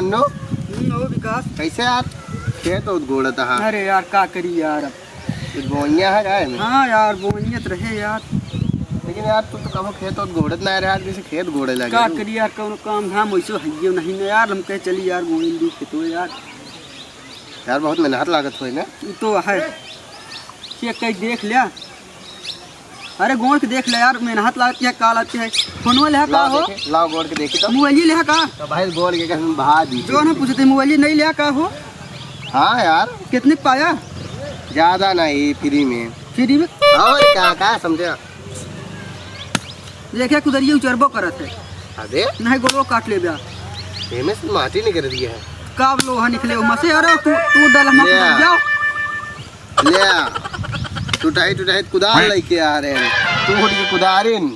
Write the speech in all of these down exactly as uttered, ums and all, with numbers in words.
अन्नो? हम्म, हो विकास। कैसे यार? खेत ओत गोड़त हा? अरे यार, का करी यार अब। ये बोइया है का एमे? हाँ यार, बोइया तो रहे यार। लेकिन यार, तू तो कबो खेत ओत गोड़त ना रहे यार, जैसे खेत गोड़े लगे का तू। करी यार, कौनो काम धाम वैसे हइये नहीं ना यार, हम कहे चली यार, गोइल दी खेतो यार। यार, बहुत मेहनत लागत होई ना? उ तो है। चेक कई देख लिया। अरे गोड़ के देख ले यार, मेहनत लागत है, का लागत है। फोनवा लेहा का लाओ हो? देखे, लाओ गोड़ के देखी तो। मोबाइल लेहा का? तो भाई गोड़ के कसम बहा दी। जो ना पूछते, मोबाइल नहीं लेहा का हो? हाँ यार। कितने के पाया? ज्यादा नहीं, फ्री में। फ्री में? और का, का समझे? देखे कुदरिये उचरबो करत है। अबे? नहीं गोड़ो काट ले बा। एमे से माटी निकल रही है। का लोहा निकले ओमा से? अरे तू, तू डल मत ले। जाओ। ले, टुटाई टुटाई कुदार लेके आ रहे हैं। तू उठ के कुदारिन।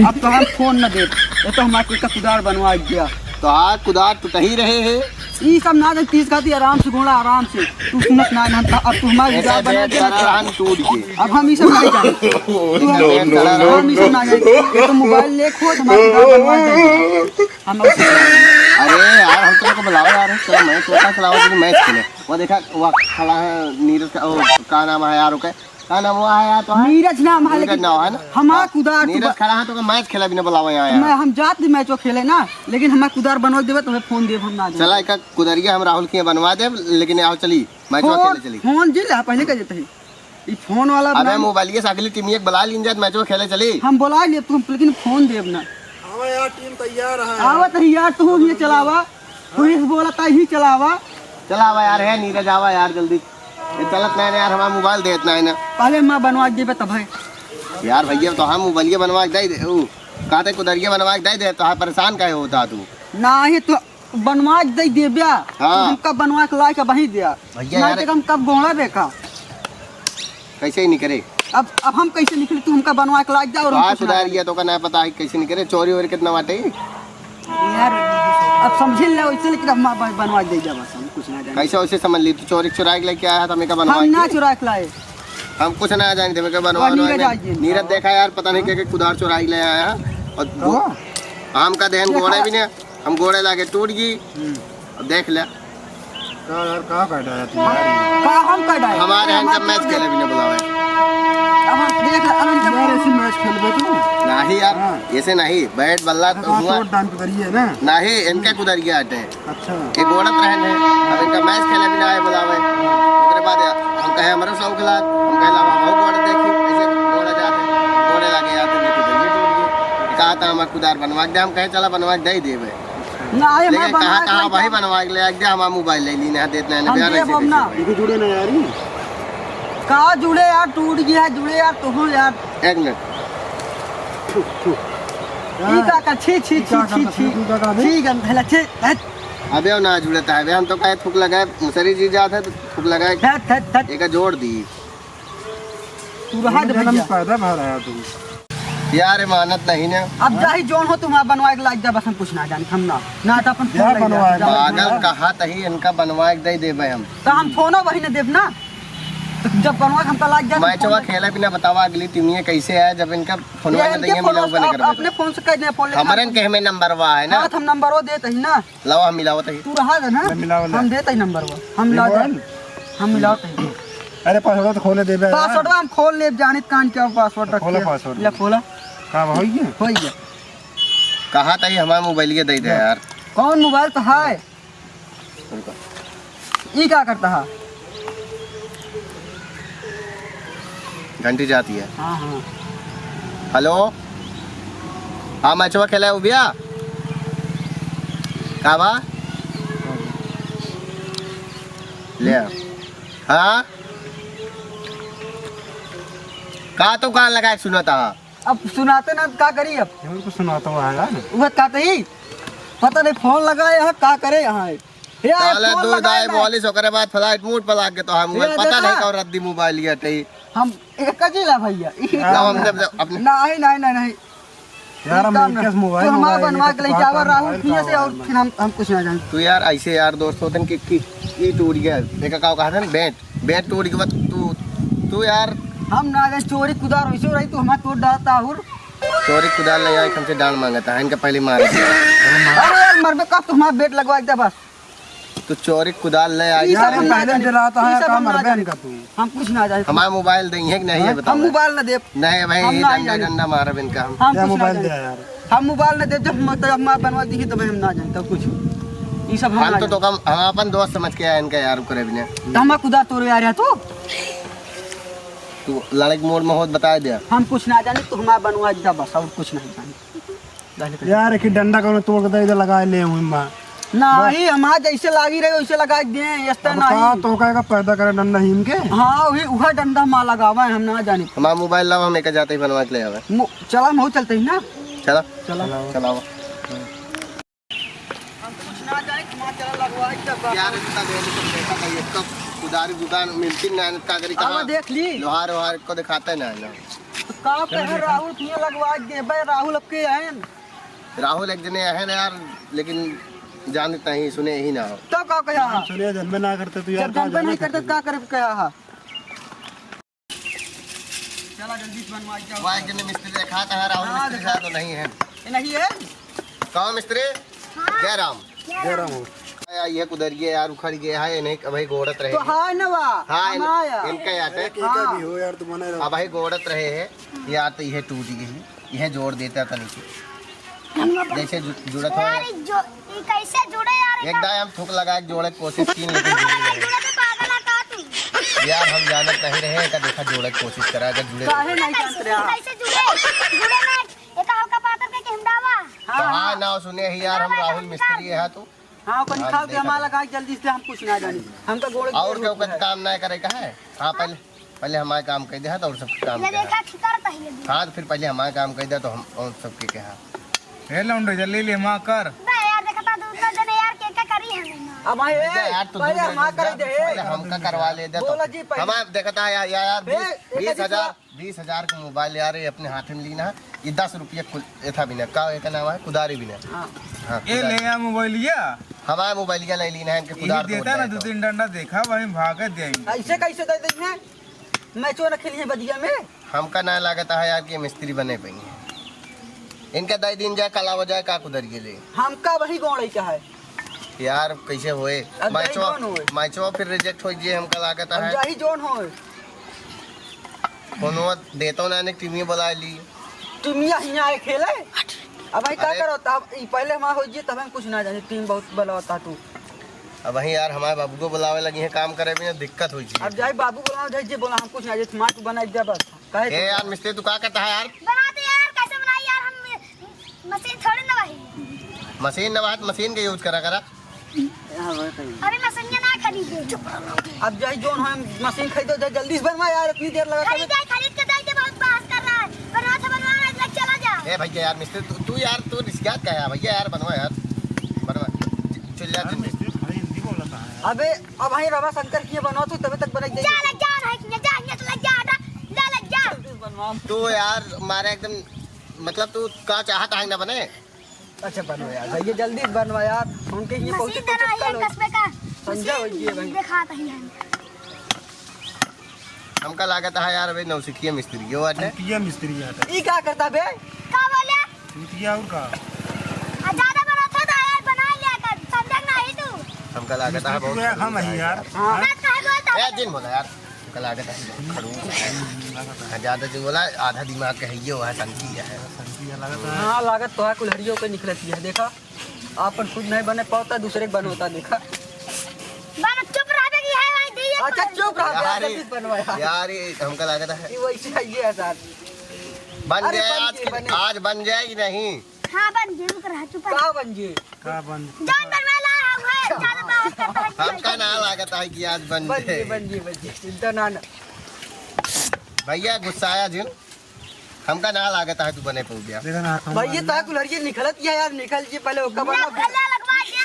अब तो हम फोन न देब, ये तो हमारे कुल का कुदार बनवा गया। तो हाँ, कुदार टुटही रहे है। ई सब ना दे, तीस खाती आराम से गोड़ा, आराम से। तू सुनत ना, ना, अब तू हमारे कुदार बनवा गया। हम टूट गए। अब हम ई सब नहीं जाने। तू हम, हम ई सब ना जाने। ये तो मोबाइल ले खोज, हमारे कुदार बनवा दे। हम अरे यार, हम तो को बुलाओ यार, चलो मैच होता, चलाओ, मैच खेले। वो देखा, वो खड़ा है नीरज का, वो का नाम है यार, ओके? का नाम हुआ है यार तो? नीरज नाम है, नीरज लेकिन नाम है ना? हमार कुदार नीरज खड़ा है तो मैच खेला बिना बुलावा यहाँ, यहाँ। मैं, हम जात नहीं मैचो खेले ना, लेकिन हमार कुदार बनवा देवे तो मैं फोन देब, हम ना जाने। चला, एक कुदरिया हम राहुल के यहाँ बनवा देब, लेकिन आओ चली, मैचवा खेले चली। फोन जी ले, पहले कह देते हैं। ई फोन वाला अबे ना। मोबाइल के सागली टीम एक बुला लीन जात, मैचवा खेले चली। हम बुला लिए तुम, लेकिन फोन देब ना। आवा यार, टीम तैयार है। आवा तो यार, तू ही चलावा। तू ही बोला, ता ही चलावा। चलावा यार, है नीरज, आवा यार जल्दी। ये चलत नहीं यार, हमारा मोबाइल दे इतना है ना। पहले मैं बनवा के देबे तब है। यार भैया, तो हम मोबाइल बनवा के दे दे, ऊ, कहते कुदरिया बनवा के दे दे, तो हाँ परेशान काहे होता तू? ना ही तो बनवा के दे देब्या, हाँ। तू हमका बनवा के ला के वही दिया। भैया ना यार। तो हम कब गोड़ा बेका। कैसे ही निकले? अब, अब हम कैसे निकले? तू हमका बनवा के ला जा और हम हाँ, कुछ ना सुधार जाने। गया तो का ना पता है कैसे निकले। चोरी वोरी कितना बाटे? यार, अब समझ ले वैसे, लेकिन अब माँ बन-, बनवा के दे जा बस, हम कुछ ना जाने। कैसे वैसे समझ ली? तू चोरी चुरा के लेके आया था, मैं का बनवा हम ना के? चुरा के लाए। हम कुछ ना जाने थे, मैं का बनवा, और बनवा नीरज के। आज दिन नीरज देखा यार, पता नहीं क्या, क्या कुदार चुरा के ले आया है। और कहाँ? हमका देहन क्या गोड़े खा- भी नहीं। हम गोड़े लागे टूट गई। हम्म। अब देख ले। का यार, का कर डाया तू यार? का हम कर डाया? हमारे यहाँ हमारे जब मैच खेले भी ना बुलावे। अब हम देख ले, अब इनका यार, ऐसी मैच खेलबे तू? नहीं यार, हाँ। ऐसे नहीं, बैट बल्ला तो हाँ, हुआ। तो डांस करिए ना। नहीं, इनका कुदर गया हटे। अच्छा। ये गोड़त रहे ने, अब इनका मैच खेले भी ना आए बुलावे। ओकरे बाद हम कहे, "हमरो शौक लाग", हम कहे, "ला, हम गोड़ देखी, कैसे गोड़ा जाते, गोड़े लागे जाते, नहीं तो ये टूट गई।" कहा था, "हमार कुदार बनवा के दे", हम कहे, "चला, बनवा के दे ही देबे।" ना, ये लेकिन हमार कहाँ, बनवा के कहाँ ले भाई जाओ। बनवा के ले आके दे, हमार मोबाइल ले ली, ना देत ना, हम प्यार देब ऐसे हम ना। कैसे भाई? इनको जुड़े ना यार, ये। का जुड़े यार, टूट गया है, जुड़े यार, तो हो यार। एक मिनट। छू, छू। ई का का, छी, छी, ई का छी, का, छी, तू का का बे? छी, गंध है, छी, हट। अबे ना जुड़ता है बे, हम तो कहे थूक लगाए, मुसरी जी जात है तो थूक लगाए। हट, हट, हट। एका जोड़ दी। तू रहा दे जन्म भैया। पैदा भर आया तू। यार, मानत नहीं ना। अब जाही जौन हो, तुम आप बनवा के लाग जा, बस हम कुछ ना जाने, हम ना। ना तो अपन फोन क्या लग जा, बनवाए? जा, पागल बनवा। कहा तही, इनका बनवा के दे देबे हम। तो हम फोनो वही ने देब ना। तो जब बनवा के हमका लाग जा, तो मैचवा फोन खेले बिना बतावा, अगली टीम ये कैसे है, जब इनका फोनवा ये में इनके देंगे, फोनवा मिलाओ से बने अप-, करबे। अपने फोन से कर दे, फोन लेके हमरन हम के हमें नंबरवा है ना। हाँ, तो हम नंबरवा देत ही ना। लाओ, हम मिलावत ही। तू रहा दे ना। मैं मिलावत हम है। देत ही नंबरवा। हम ये लाओ मोबाइल? हम मिलावत ही। अरे, पासवर्ड तो खोले देबे यार। पासवर्डवा हम खोल लेब, जानित कान क्या पासवर्ड तो खोला रखे। पासवर्ड। ले खोला। का हो गया? हो गया। कहा था ये हमारा मोबाइल के दे दे यार। कौन मोबाइल तो है? रुको। ई का करता है? घंटी जाती है। हाँ, हाँ। हेलो, हाँ, मैचवा खेला है उबिया? का बा? ले आ। हाँ? का तो कान लगा के सुनता है? अब सुनाते ना, का करी अब? जरूर तो सुनाता हुआ है यार। वह कहते ही, पता नहीं फोन लगाए यहाँ, का करे यहाँ। हे यार, साला फोन दूध लगाए आए ना। बोलिस, ओकरे बाद flight mode पर लाग के तो हम ये पता देखा? नहीं कौन रद्दी मोबाइल ये हटे। हम एक का जिला भैया। लाओ, हम जब, जब अपने नहीं, नहीं, नहीं, नहीं। यार, हम काम एक ना। कैसे मोबाइल तो हमारा मंगाए, बनवा ये के तो लेके कहाँ आवा काम राहुल मोबाइल खिया का से और हुआ? फिर हम, हम कुछ ना जाने। तू यार, ऐसे यार दोस्त होते हैं कि, कि, कि टूट गया। देखा का कहा था ना, बैट, बैट टूट गया। तू, तू यार। हम ना गए चोरी कुदार वैसे रही, तू हमारा तोड़ डालता और। चोरी कुदार ले आए, हमसे डांड मांगता है, इनका पहले मार दिया। अरे यार, मरबे कब, तू हमारा बैट लगवा के दे बस। तो चोरी कुदाल ले आई। ई सब यार, हम ना पहले जानी। डराता है, ई सब काम हम ना करबे जानी। इनका तू। हम कुछ ना जानी। हमारा मोबाइल देंगे कि नहीं, ये हाँ? बताओ। हम मोबाइल ना देब। नहीं भाई, हम ये ना डंडा, जानी। डंडा मारा इनका हम। हम क्या कुछ ना मोबाइल जानी। दिया यार? हम मोबाइल ना देब, जब हम, तब हमार बनवा दी, तब हम ना जानी, तब कुछ। ई सब हम हम ना तो, जानी। तो हम, हम अपन दोस्त समझ के आए इनका यार, करे भी नहीं। तो हमार कुदाल तोरे आ रहा तू? तू लड़ाई के मोड़ में होत बता दिया। हम कुछ ना जानी, तू हमार बनवा दी बस, और कुछ नहीं जानी। यार, एक ही डंडा कौनो तोड़ के दे दे, लगा ले हुई माँ। नहीं, हमार जैसे लागी रहे, वैसे लगा दे, ऐसा अब नहीं। का तो का, का पैदा करे डंडा हीम के? हाँ, वही, उहा डंडा हमार लगावा है, हम ना जाने। हमार मोबाइल लावा, हम एक जाते ही बनवा के ले आवे। मो-, चला, हम चलते ही ना। चला। चला। चलाओ। हम कुछ ना जाने, हमार चला लगवा के बस। यार, इतना देर से देखा था, ये कब कुदारी दुकान मिलती ना, का करी, अब कहाँ? देख ली। लोहार वोहार को दिखाते ना, ना। तो का कहे राहुल, किए लगवा के देबे, राहुल अब के आए न? राहुल एक जने आए हैं ना यार, लेकिन जानते नहीं, सुने ही ना हो। तो का कहा? हम सुने, जन्मे ना करते तो यार, जब का जन्मे नहीं करते, का करे कहा? चला जल्दी से बनवा के जाओ। वह एक जने मिस्त्री देखा था, राहुल हाँ, मिस्त्री देखा। शायद तो नहीं है। ये नहीं है? कहाँ मिस्त्री? हाँ। जय राम। जय राम हो। यार, ये कुदरिए यार, उखड़ गया है, इन्हें भाई गोड़त रहे। तो हाँ न बा, हाँ, इन-, हमारा। इनका याद है। एक, एक हाँ। भी हो यार, तुम मना अब भाई गोड़त रहे हैं, यार तो यह टूट गई, यह जोड़ देता था नीचे। जैसे जु-, जुड़त हो। यार, ये जो, ये कैसे जुड़े यार, एक एकदम? दाएं हम थूक लगा के जोड़े के कोशिश की, लेकिन जुड़ी नहीं। जुड़े तो पागल है का तू? यार, हम जानत नहीं रहे, का देखा जोड़े के कोशिश करा, अगर जुड़े तो। काहे नहीं जानत रहे? कैसे जुड़े? जुड़े ना, ये तो हल्का पातर के हिमदावा। तो हाँ, हाँ। ना सुने ही यार, हम राहुल मिस्त्री है तू। हाँ, अपन हाँ, निकाल के देखा हमारा था। लगा, जल्दी से, हम कुछ ना जानी। हमका गोड़ और के क्यों कुछ काम ना करे का है? हाँ, पहले, पहले हमारा काम कर दे, हाँ, तो और सब काम ये कर दे। देखा, खिकर पहले दे। हाँ, तो फिर पहले हमारा काम कर दे, तो हम और सबके कहा। ए लौंडे, जल्दी ले, माँ कर। बे यार, देखा था, दूसरा जने यार, के का करी हमें ना। अब भाई, ए, यार, तू पहले दूसरा हमारा जने कर दे, पहले ए। हमका करवा ले दे, तो बोला जी, पहले। हमारा देखा था यार, यार, यार, ए, बीस, एक बीस हजार, बीस हजार का मोबाइल यार, ये अपने हाथ में लीना है, ये दस रुपये कुल, ये था भी ना, का, ये का नाम है, कुदारी भी ना। हाँ। हाँ, ए, कुदारी। ले आ मोबाइलिया। हमारा मोबाइलिया ले लीना है, इनके यही कुदार देता ना, दो तीन डंडा देखा, वहीं भागत जाएंगे। ऐसे कैसे दे देंगे? मैचो न खेलिए बदिया में। हमका ना लागत है यार कि मिस्त्री बने पाएंगे। इनका दे दिन जाए, कला हो जाए, का कुदर के लिए। हमका वही गोड़े का है। यार, कैसे होए? अब जाई मैचवा, कौन होए? मैचवा फिर रिजेक्ट हो गए, हमका लागत अब है। जाही जोन होए। कोनो देतो ना ने टीम बोला ली। टीमिया हियाँ आए खेले। अब भाई का अरे। करो? तब ई पहले हमारा हो जी, तब हम कुछ ना जाने। टीम बहुत बला होता तू। अब वहीं यार, हमारे बाबू को बुलावे लगी है, काम करे भी ना, दिक्कत हुई जी। अब जाई बाबू बुलाओ, जाई जे बोला, हम कुछ ना जाए, मार तू बना दिया बस। कहे ए तू यार, मिस्त्री, तू का करता है यार? बना दे यार, कैसे बनाई यार, हम मशीन थोड़ी ना भाई। मशीन ना बात, मशीन के यूज़ करा करा। हाँ, वही सही। अभी मशीन ना खरीदे। अब जाई जोन हम मशीन खरीदो, जा जल्दी से बनवा यार, इतनी देर लगा खरीद दे, खरीद के दे दे, बहुत बहस कर रहा है। बनवा तो बनवा, आज लग चला जा। ए भैया यार, मिस्त्री, तू, तू यार, तू रिसियात का है भैया यार, बनवा यार, बनवा। चल जा, यार, चल जा। मिस्त्री, भाई, हिंदी बोलता है यार। अबे, अब भाई रवा शंकर की बनवा, तू तबे तक बनाई दे। जा, लग जा, रहा है कि जा, जा, लग जा, हटा, जा, लग जा। जल्दी से बनवा। तू यार, मारे एकदम, मतलब, तू का चाहता है ना बने? अच्छा, बनवा यार, भैया, जल्दी से बनवा यार। उनके ये पहुंचे मशीन तो धरा है कल हो। कस्बे का। संजय हो गए भाई। दिखाता ही है। हमका लागत है यार, अबे नौसिखिया मिस्त्री, यो बात है। चूतिया मिस्त्री आता है। ई का करता बे? का बोले? चूतिया और का? आ, ज्यादा बनत है तो यार, बना लिया कर, समझा नहीं तू? हमका लागत है बहुत चूतिया हम खड़ूस है है यार। यार। हाँ। ना कहे बोलता ए, है। जिन बोला यार। कल आगे तक खड़ूस है। हाँ, ज्यादा जो बोला, आधा दिमाग के है, ये वह संकी है। हाँ, लागत तो है, कुल्हड़ियों पे निकलती है, देखा? आपन खुद नहीं बने पावता, दूसरे के बनोता, देखा? बन, चुप रह बे, ये है, वहीं दे, ये अच्छा, चुप रह बे, यार, जल्दी बनवाया। यार, ये हमका लागत है। ये वैसे है, ये है, सर। बन अरे, जाए बन आज गए, के, बने। आज बन जाए कि नहीं? हाँ, बन गए, रुक रहा, चुप रह। का बन गए? का बन? जौन बनवाला है, उहे ज्यादा बहस करता है। हमका ना लागत है कि आज बन बन गए, जाए। बन गए, बन गए, चिंता ना, ना। भैया, गुस्साया जिन, हमका ना लागत है तू बने पउबिया। देखा ना, हाथ में भाई, ये मार तो कुल्हड़िया निकलत है यार, निकल जी, पहले ओका ना, बना। पहले लगवा दिया।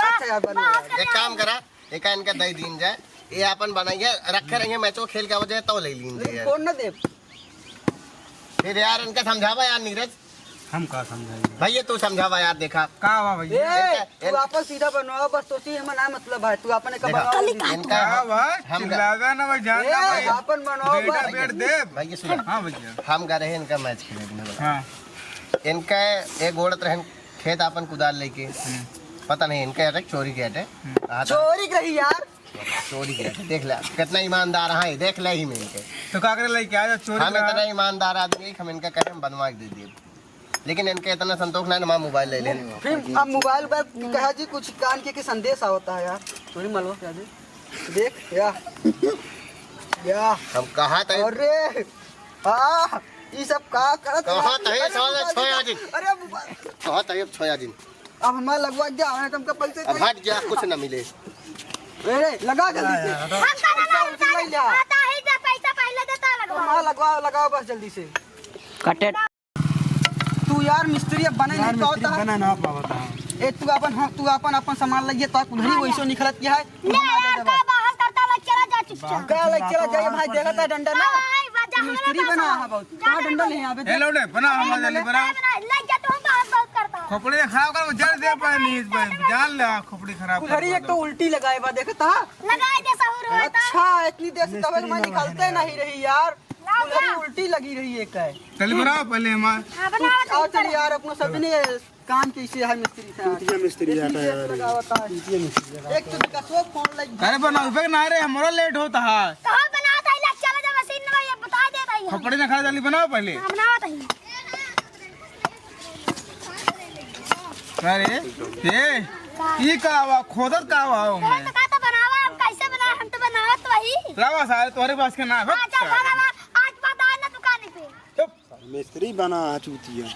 अच्छा यार, बन गया। बहस कर एक काम करा, एका इनका दे दीन जाए, ये आपन बनाइए, रखे रहेंगे, मैचो खेल के आ जाए, तो ले लीन जाए। कौन ना दे? फिर यार, इनका समझावा यार, नीरज। हम का समझाएंगे? भैया, तू समझावा यार, देखा। का हुआ भैया? ए, इनका, तू इन- आपन सीधा बनवाओ, बस तो सी हमें ना मतलब है, तू आपन एक देखा। बनवाओ। इनका का हुआ? हम चिल्लावे ना भाई, जान ए, ना भाई। आपन बनवाओ बेटा बस। बेट दे। भैया, सुनो। हाँ भैया। हम गा रहे इनका मैच खेले, इनका। हाँ। इनका एक गोड़त रहन खेत आपन कुदाल लेके। हम्म। पता नहीं इनके अटक चोरी के अटक। हम्म। कहा था? चोरी के रही यार। चोरी के अटक। देख ले, कितना ईमानदार है, देख ले ही में इनके। तो का करे लइके आ जा चोरी हम करा। इतना ईमानदार आदमी है कि हम इनका कहे हम बनवा के दे दिए। लेकिन इनके इतना संतोष ना है, हमारा मोबाइल ले लेने। फिर अब मोबाइल पर कहा जी कुछ कान के, के संदेश आवता है यार। चोरी मलवा क्या जी? देख या। या। हम कहा था अरे। आ, ई सब का करत कहा है? था ये अरे साला मोबाइल छोया दे। दिन। अरे मोबाइल। कहा था ये छोया दिन। अब हमार लगवा जा, हमें तुमका पैसे अब चाहिए। हट जा, कुछ ना मिले। अरे, लगा जल्दी से। हम का पैसा लगा उसे ले जा। आता ही जा, पैसा पहले देता लगवा। हाँ, लगवा, लगाओ बस जल्दी से। कटे। तू यार मिस्त्री अब बने यार, नहीं मिस्त्री पावता है। बना ना पावता है। ए, तू अपन, हाँ, तू अपन, अपन सामान लइए, तो उधर ही हाँ, वैसे निकलत क्या है? ले यार, का बाहर करता लग चला जा चुपचाप। का लग चला जाए भाई, देखा था डंडा ना? हाँ, भाई, बजा तू मिस्त्री हमारा बना पास है बहुत। कहाँ डंडा ले यहाँ पे? ए, लौड़े, बना, हम डंडा ले, ले। बना। बना, ले जा, तू हम बाहर बहुत करता है। खोपड़ी खराब कर, जड़ दे पाए नहीं इस पे। जान ले, खोपड़ी खराब कर उधर ही एक तो दो। उल्टी लगाए बा, देखा था? लगाए दे सहूर होता। अच्छा, इतनी देर से तबे मैं निकलते नहीं रही यार। ना, उधर ही ना। उल्टी लगी रही है काय? चल बनाओ पहले हमार। हाँ, बनाओ, आओ चल यार, अपना सब ने काम कैसे है मिस्त्री साहब? चूतिया मिस्त्री इतनी आता है देर यार। लगावता है। चूतिया मिस्त्री आता है। एक तो विकासो फोन लग अरे बनाओ बे ना रे, हमारा लेट होता है। तो हम बनावत है, ले चला जा मशीन में, ये बता देता है। खपड़े ना खा जाली बनाओ पहले। हाँ, बनावत है। अरे, ये, ये का हुआ? खोदत का हुआ हो तो मैं? तो का तो बनावा, हम कैसे बनाए? हम तो बनावत वही। लावा सारे, तुम्हारे पास के ना है। हाँ, चल, चल। आज बात आए ना दुकान पे। चुप। मिस्त्री बना है चूतिया।